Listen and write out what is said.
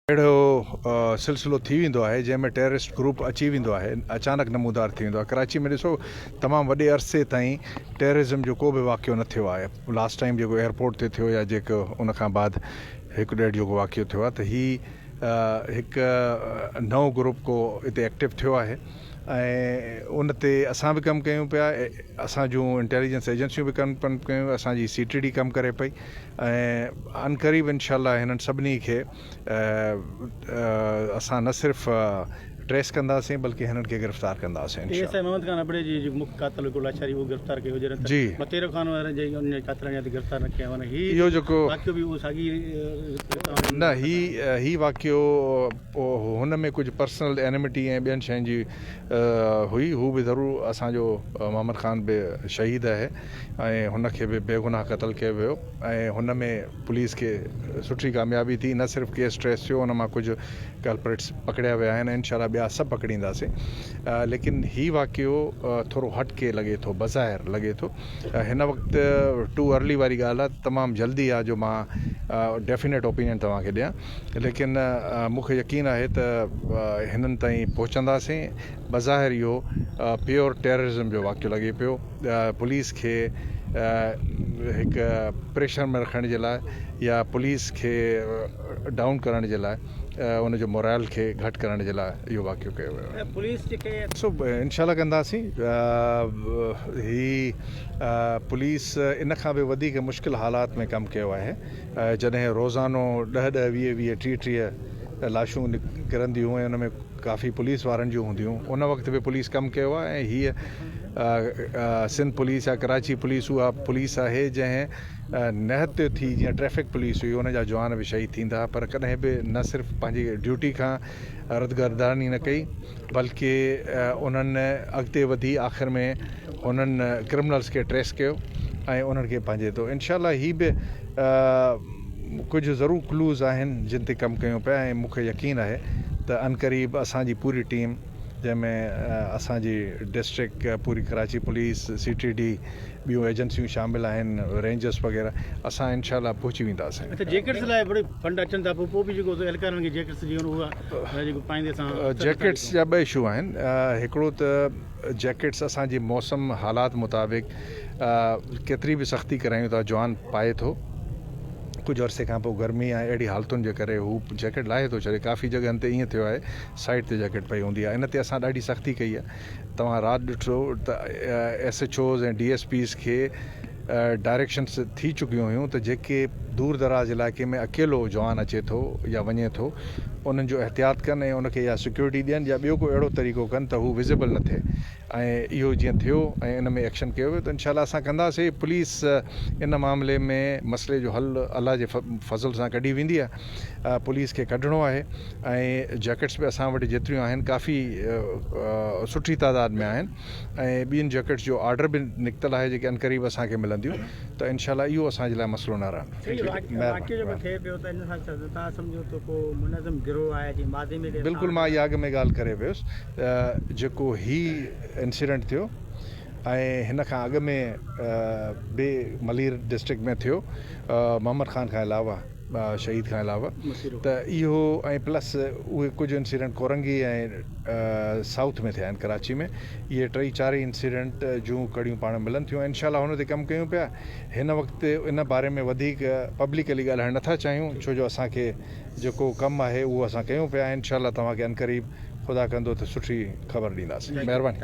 اهڙو سلسلو ٿي ويندو آهي جنهن ۾ ٽيررسٽ گروپ اچي ويندو آهي اچانڪ نمودار ٿي ويندو آهي ڪراچي ۾ ڏسو تمام وڏي عرصي تائين ٽيررزم جو ڪو به واقعو نه ٿيو آهي لاسٽ ٽائيم جيڪو ايئرپورٽ تي ٿيو يا جيڪو ان کان بعد هڪ ڏيڍ جيڪو واقعو ٿيو آهي ته هي هڪ نئون گروپ ڪو اتي ايڪٽو ٿيو آهي ۽ ان تي اسان به ڪم ڪيون پيا اسان جون انٽيليجنس ايجنسيون به ڪم ڪيون اسان جي سي ٽي ڊي ڪم ڪري پئي ۽ عنقريب انشاء الله هنن سڀني کي اسان نه صرف ٽريس ڪنداسين بلڪه هنن کي گرفتار ڪنداسين اي انشاء ايس I Muhammad Khan ابڙي جي جيڪو مک قاتل هڪڙو لاشاري اهو گرفتار ڪيو جڏهن ته جي. متيرو خان وارن جي ان جي قاتلن جا ته گرفتار نه ڪيا وڃن هي اهو جيڪو واقعو به اهو ساڳي نه هي هي واقعو هن ۾ ڪجهه پرسنل اينمٽي ۽ ٻين شين جي هئي هو به ضرور اسان جو محمد خان به شهيد آهي ۽ هن کي به بيگناهه قتل ڪيو ويو ۽ هن ۾ پوليس کي سٺي ڪاميابي ٿي نه صرف ڪيس ٽريس ٿيو ان مان ڪجهه ڪلپرٽس پڪڙيا ويا آهن انشاء الله ٻيا سڀ پڪڙينداسين ليڪن هي واقعو ٿورو هٽ ڪي لڳي ٿو بظاهر لڳي ٿو هن وقت ٽو ارلي واري ڳالهه آهي تمام جلدي آهي جو مان ڊيفينيٽ اوپينين توهان کي ڏيان ليڪن مون کي يقين آهي ته هنن تائين پهچنداسين بظاهر اهو پيور ٽيررزم جو واقعو لڳي پيو پوليس کي هڪ پريشر ۾ رکڻ جي لاء يا پوليس کي ڊائون ڪرڻ جي لاء ان جو مورائل کي گهٽ ڪرڻ جي لاء اهو واقعو ڪيو ويو آهي. پوليس جيڪي. سو انشاء الله ڪنداسين هي پوليس ان کان به وڌيڪ مشڪل حالات ۾ ڪم ڪيو آهي جڏهن روزانو ڏهه ڏهه ويهه ويهه ٽيهه ٽيهه لاشون نڪرنديون ۽ ان ۾ ڪافي پوليس وارن جون هونديون ان وقت به پوليس ڪم ڪيو آهي ۽ هيء سنڌ پوليس يا ڪراچي پوليس اها پوليس آهي جنهن نهتيو ٿي جيئن ٽريفڪ پوليس هئي ان جا جوان به شهيد ٿيندا پر ڪڏهن به نه صرف پنهنجي ڊيوٽي کان ردگرداني نه ڪئي بلڪه انهن اڳتي وڌي آخر ۾ انهن ڪرمنلز کي ٽريس ڪيو ۽ انهن کي پنهنجي تو انشاء الله هي به ڪجهه ضرور ڪلوز آهن جن تي ڪم ڪيون پيا ۽ مون کي يقين آهي ته عنقريب اسان جي پوري ٽيم جنهن ۾ اسان جي ڊسٽرڪٽ پوري ڪراچي پوليس، سي ٽي ڊي، ٻيون ايجنسيون شامل آهن رينجرس وغيره اسان انشاء الله پهچي وينداسين. اڇا جيڪٽس لاء بڙي فنڊ اچن ٿا پوء به جيڪو اهلڪارن کي جيڪٽس جي اها جيڪو پائيندي سان جيڪٽس جا ٻه اشو آهن هڪڙو ته جيڪٽس اسان جي موسم حالات مطابق ڪيتري به سختي ڪرايون ٿا جوان پائي ٿو ڪجهه عرصي کان پوء گرمي ۽ اهڙي حالتن جي ڪري هو جيڪٽ لاهي ٿو ڇڏي ڪافي جڳهن تي ائين ٿيو آهي سائيڊ تي جيڪٽ پئي هوندي آهي ان تي اسان ڏاڍي سختي ڪئي آهي توهان رات ڏٺو ته S H Os ۽ D S Ps کي ڊائريڪشنس ٿي چڪيون هيون ته جيڪي دور دراز علائقي ۾ اڪيلو جوان اچي ٿو يا وڃي ٿو انهن جو احتياط ڪن ۽ ان کي يا سيڪيورٽي ڏين يا ٻيو ڪو اهڙو طريقو ڪن ته هو وزيبل نه ٿئي ۽ اهو جيئن ٿيو ۽ ان ۾ ايڪشن ڪيو ويو ته انشاء الله اسان ڪنداسين پوليس ان معاملي ۾ مسئلي جو حل الله جي فضل سان ڪڍي ويندي آهي پوليس کي ڪڍڻو آهي ۽ جيڪٽس به اسان وٽ جيتريون آهن ڪافي سٺي تعداد ۾ آهن ۽ ٻين جيڪٽس جو آرڊر به نڪتل آهي جيڪي عنقريب اسان کي ملنديون ته انشاء الله اهو اسان جي لاء مسئلو نه رهندو بلڪل مان اها اڳ ۾ ڳالهه ڪري ويس ته جيڪو هي انسيڊنٽ ٿيو ۽ هن کان اڳ ۾ به ملير ڊسٽرڪٽ ۾ ٿيو محمد خان کان علاوه شهيد کان علاوه ته اهو ۽ پلس اهي ڪجهه انسيڊنٽ ڪورنگي ۽ سائوٿ ۾ ٿيا آهن ڪراچي ۾ اهي ٽئي چارئي انسيڊنٽ جون ڪڙيون پاڻ ملن ٿيون انشاء الله هن تي ڪم ڪيون پيا هن وقت ان باري ۾ وڌيڪ پبلڪلي ڳالهائڻ نٿا چاهيون ڇو جو اسان کي جيڪو ڪم آهي اهو اسان ڪيون پيا انشاء الله توهان کي عنقريب خدا ڪندو ته سٺي خبر ڏينداسين مهرباني.